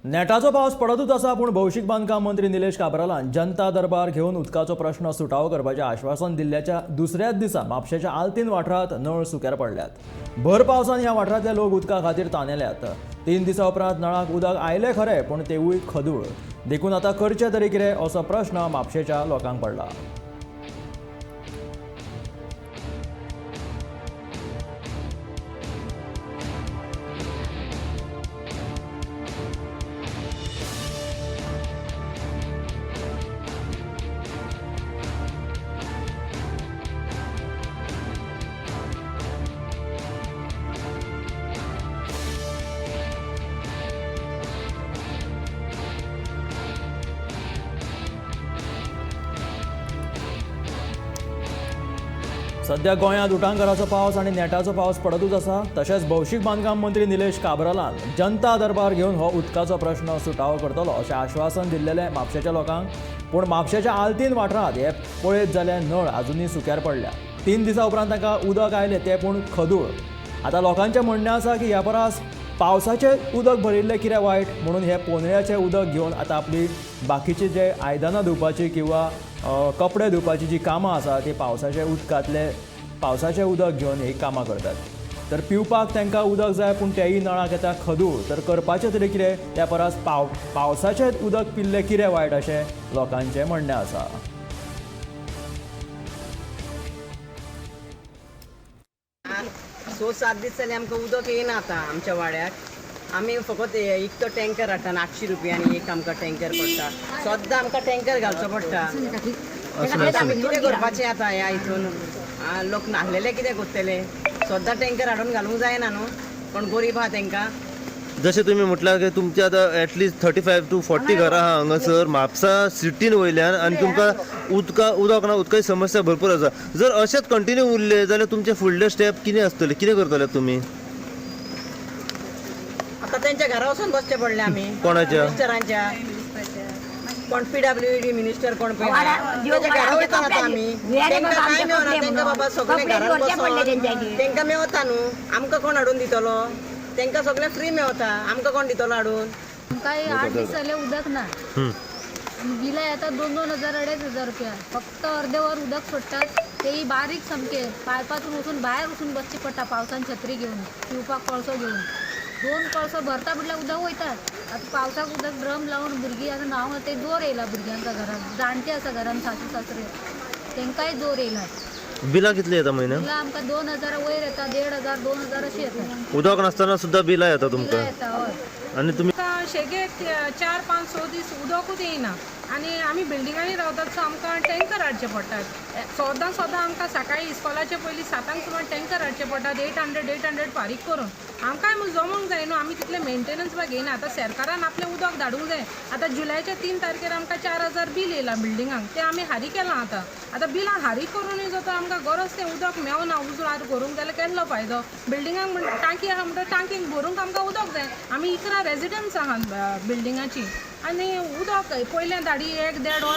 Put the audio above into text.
नेटाचो पावस पडतूच आसा, पूण भौशीक बांदकाम मंत्री निलेश काब्रालान जनता दरबार घेवन उदकाचो प्रश्न सुटावो करपाचें आश्वासन दिल्ल्याच्या दुसऱ्याच दिसा म्हापशेच्या आल्तीन वाठारांत नळ सुक्यार पडल्यात. भर पावसान ह्या वाठारांतले लोक उदका खातीर तानेल्यात. 3 दिसां उपरांत नळाक उदक आयलें खरें, पूण तेवूय खदूळ. देखून आतां करचें तरी कितें असो प्रश्न म्हापशेच्या लोकांक पडला. सध्या गोंयांत उटांगाराचो पावस आनी नेटाचो पावस पडतूच आसा. तशेंच भौशीक बांदकाम मंत्री निलेश काब्रालान जनता दरबार घेवन हो उदकाचो प्रश्न सुटावो करतलो अशें आश्वासन दिल्लेलें म्हापशेच्या लोकांक. पूण म्हापशेच्या आल्तीन वाठारांत हे पळयत जाल्यार नळ आजुनूय सुक्यार पडल्या. 3 दिसां उपरांत तांकां उदक आयलें तें पूण खदूळ. आतां लोकांचें म्हणणें आसा की ह्या परस पावसाचें उदक भरिल्लें कितें वायट, म्हणून हे पोनळ्याचें उदक घेवन आतां आपली बाकीची जे आयदनां धुवपाची किंवा कपडे धुवपाची जी कामां आसा ती पावसाच्या उदकांतले पावसाचें उदक घेवन ही कामां करतात. तर पिवपाक तांकां उदक जाय, पूण तेंय नळाक येता खदूळ. तर करपाचें तरी कितें, त्या परस पावसाचें उदक पिल्लें कितें वायट अशें लोकांचें म्हणणें आसा. स 7 दीस जाले आमकां उदक येयना आतां आमच्या वाड्याक. आमी फकत एक तो टँकर हाडटा 800 रुपयांनी एक आमकां टँकर पडटा. सद्दां आमकां टँकर घालचो पडटा. आमी कितें करपाचें आतां ह्या हितून? लोक नासलेले कितें करतले? सद्दां टँकर हाडून घालूंक जायना न्हू, कोण गरीब आहा तेंकां. जशें तुमी म्हटलां की तुमचे आतां एटलिस्ट 35 to 40 घरां आहा हांगासर म्हापसा सिटीन वयल्यान, आनी तुमकां उदक ना, उदकाची समस्या भरपूर आसा. जर अशेंच कंटिन्यू उरलें जाल्यार तुमचे फुडले स्टेप कितें आसतले, कितें करतले तुमी? आतां तेंच्या घरा वचून बसचें पडलें आमी. कोणाच्या? मिनिस्टरांच्या. कोण PWD मिनिस्टर कोण पळय तेंच्या घरा वयता आतां आमी. तेंकां कांय मेळना, तेंकां बाबा सगळें घरान बसोन तेंकां मेवता न्हू, आमकां कोण हाडून दितलो? तेंकां सगळें फ्री मेवता, आमकां कोण दितलो हाडून? आमकां 8 दीस जाले उदक ना. बिलां येता 2-2 हजार 2.5 हजार रुपया. फक्त अर्दे वर उदक सोडटात, तेय बारीक सामकें. पायपातून वचून भायर वचून बसचें पडटा पावसान, छत्री घेवन, पिवपाक कळसो घेवन. 2 कळसो भरता म्हटल्यार उदक वयतात. आतां पावसाक उदक ड्रम लावन भुरगीं आतां न्हावंक ते जोर येयला भुरग्यांक घरान. जाणटे आसा घरान, सासू सासरे, तेंकांय जोर येयला. बिलां कितली येता म्हयन्याक? बिलां आमकां 2 हजार वयर येता, 1.5 हजार 2 हजार अशी येता. उदक नासतना सुद्दां बिलां येता बिलां तुमकां? येता हय. आनी तुमी शेगे 4, 5, 6 दीस उदकूच येयना आनी आमी बिल्डिंगांनी रावतात, सो आमकां टँकर हाडचे पडटात. सदां सदां आमकां सकाळीं इस्कॉलाचे पयलीं 7 सुमार टँकर हाडचे पडटात. 800 800 फारीक करून आमकांय म्हूण जमोंक जाय न्हू. आमी तितलें मेंटेनन्स बा घेयना. आतां सरकारान आपलें उदक धाडूंक जाय. आतां जुलयाच्या 3 तारखेर आमकां 4000 बील येयलां बिल्डिंगांक, तें आमी हारी केलां. आतां आतां बिलां हारी करुनूय जाता आमकां गरज तें उदक मेवना. उजवाड करूंक जाल्यार केन्ना फायदो? बिल्डिंगांक म्हण टांकी आहा म्हणटकीर टांकीक भरूंक आमकां उदक जाय. आमी 11 रेजिडंट्स आहा बिल्डिंगाची आनी उदक पयलें धाडी 1-1.5 वर